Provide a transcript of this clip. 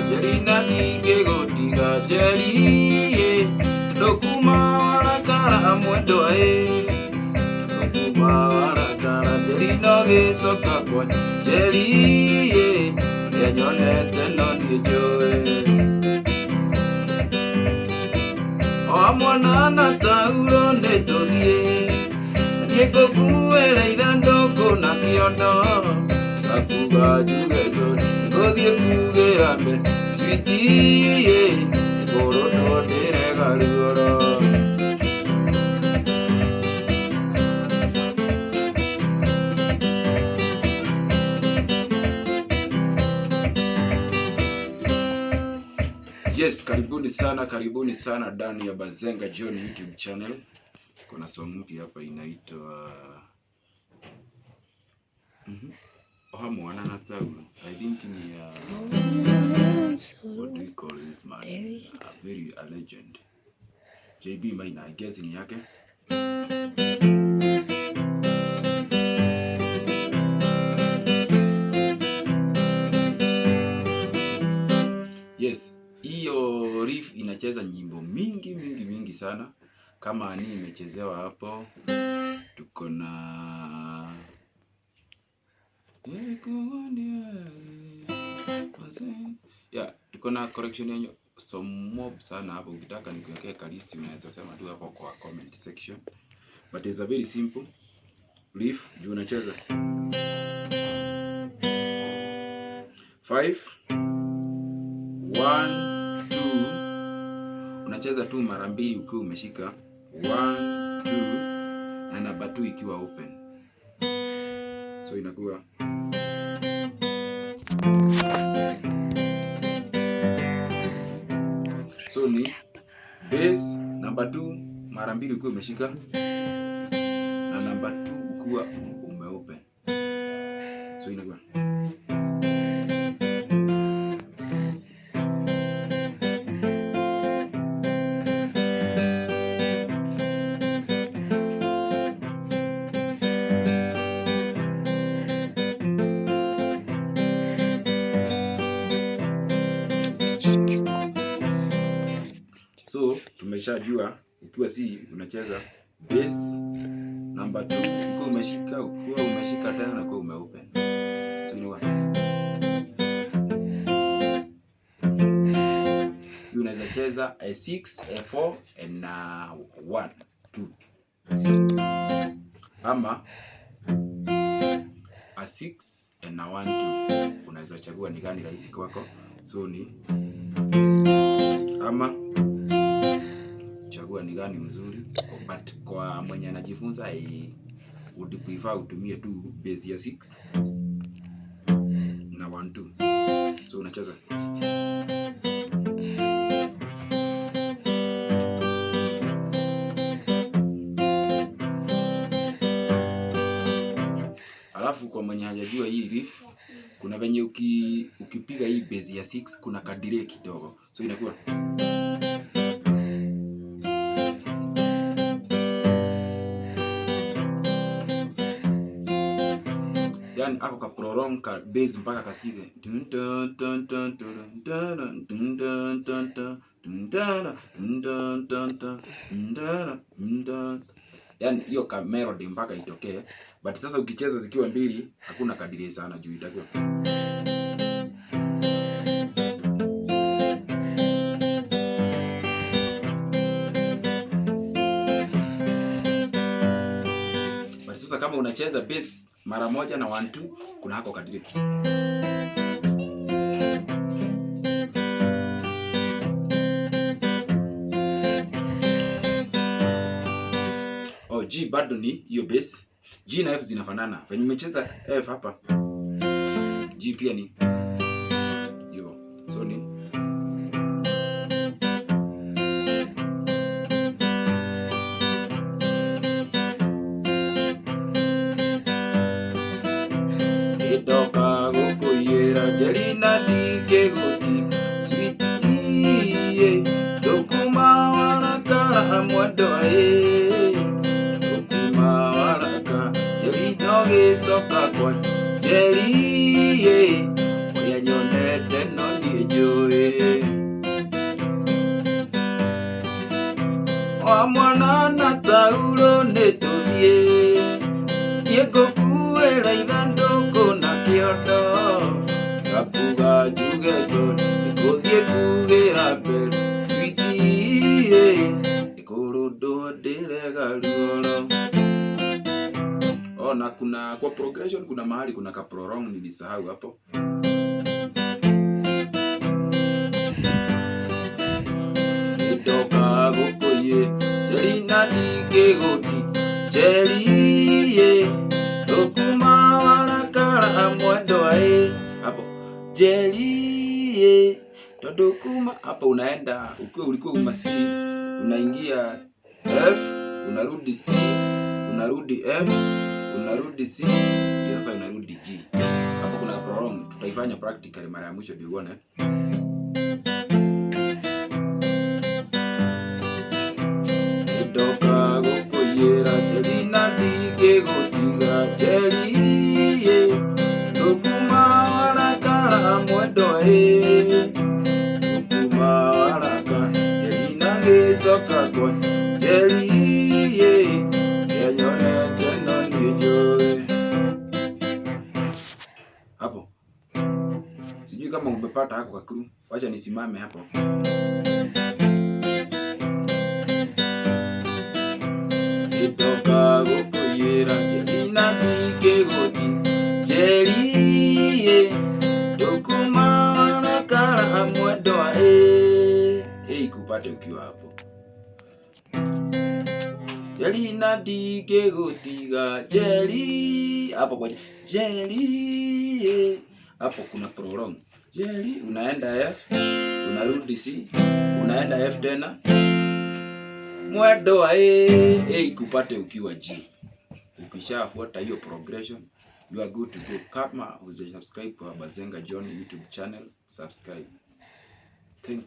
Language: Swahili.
Njeri na ndingĩgũtiga Njeri ndũkuma warakara mwendwa ndũkuma warakara Njeri no gĩcoka kwa Njeri ũrĩa nyonete no niĩ njũĩ o mwana na tauro nĩ tũthiĩ niĩ ngũkuĩra ithandũkũ na kĩondo ngakuga njuge sorry ngũthiĩ kugĩra mbe sweetie ngũrũndwo ndĩrega ruoro. Yes, karibuni sana ndani ya Bazenga John YouTube channel. Kuna song mpya hapa inaitwa Oha Mwana na Tauro. I think ni ya what do you call this man? A very a legend. JB Maina, I guess ni yake. Yes, hiyo riff inacheza nyimbo mingi mingi mingi sana. Kama ni imechezewa hapo, tuko na yeah, tuko na correction yenye some mob sana hapo. Ukitaka nikuwekee ka list unaweza sema tu hapo kwa comment section, but it's a very simple riff juu unacheza 5 1 2, unacheza tu mara mbili ukiwa umeshika 1 2 na namba 2 ikiwa open, so inakuwa so ni bass namba 2 mara mbili ukiwa umeshika na namba 2 ukiwa umeopen, so inakuwa so tumeshajua ukiwa C unacheza bass namba 2 ukiwa umeshika tena na ukiwa umeopen, so inakuwa hii unaweza cheza A6, A4 and 1 2 ama A6 and 1 2. Unaweza chagua ni gani rahisi kwako, so ni ama chagua ni gani mzuri, but kwa mwenye anajifunza I would prefer utumie tu bass ya 6 na 1 2. So unacheza alafu kwa mwenye hajajua hii riff, kuna venye ukipiga hii bass ya 6 kuna kadire kidogo, so inakuwa yani ako ka prolong ka bass mpaka kasikize dun dun dun dun dun dun dun dun dun dun dun dun dun dun dun dun, yani hiyo ka melody mpaka itokee. But sasa ukicheza zikiwa mbili hakuna kadiri sana juu itakuwa but sasa kama unacheza bass mara moja na 1 2 kuna hako kadiri. Oh, G bado ni hiyo bass. G na F zinafanana. Venye umecheza F hapa, G pia ni hivyo. So ni ndoka gũkũiyĩra Njeri na ndingĩgũtiga sweetie ndũkuma warakara mwendwa ndũkuma waraka Njeri no gĩcoka kwa Njeri ũrĩa Kĩrĩa nyonete no niĩ njũĩ. Wa mwana na tauro nĩ tũthiĩ, niĩ ngũkuĩra ithandũkũ na kĩondo. Ngakuga njuge sorry, nĩngũthiĩ kugĩra mbere. Sweetie, nĩkũrũndwo ndĩrega ruoro. Oh, na kuna kwa progression kuna mahali kuna ka prolong nilisahau hapo. Ndoka gũkũyĩ njeri na ndingĩgũti njeri ndũkuma warakara mwendwa ĩ hapo njeri tondũ kuma hapo unaenda ukiwa ulikuwa uma C unaingia F, unarudi C, unarudi F, unarudi C, ndio sasa unarudi G. Hapo kuna prolong, tutaifanya practically mara ya mwisho ndio uone. Ndoka gũkũiyĩra njeri na ndingĩgũtiga njeri ndũkuma warakara mwendwa ĩ ndũkuma waraka njeri na ngĩcoka kwa njeri kĩrĩa nyonete no niĩ njũĩ. Hapo sijui kama umepata hako kakuru, wacha nisimame hapo. Ndoka gũkũiyĩra njeri na ndingĩgũti njeri ndũkuma warakara mwendwa ĩ ikupate ukiwa hapo. Njeri na ndingĩgũtiga njeri hapo kwa njeri hapo kuna prolong. Njeri unaenda F, unarudi C, unaenda F tena mwendwa ĩ ikupate ukiwa G. Ukishafuata hiyo progression you are good to go. Kama hujasubscribe kwa Bazenga John YouTube channel, subscribe. Thank you.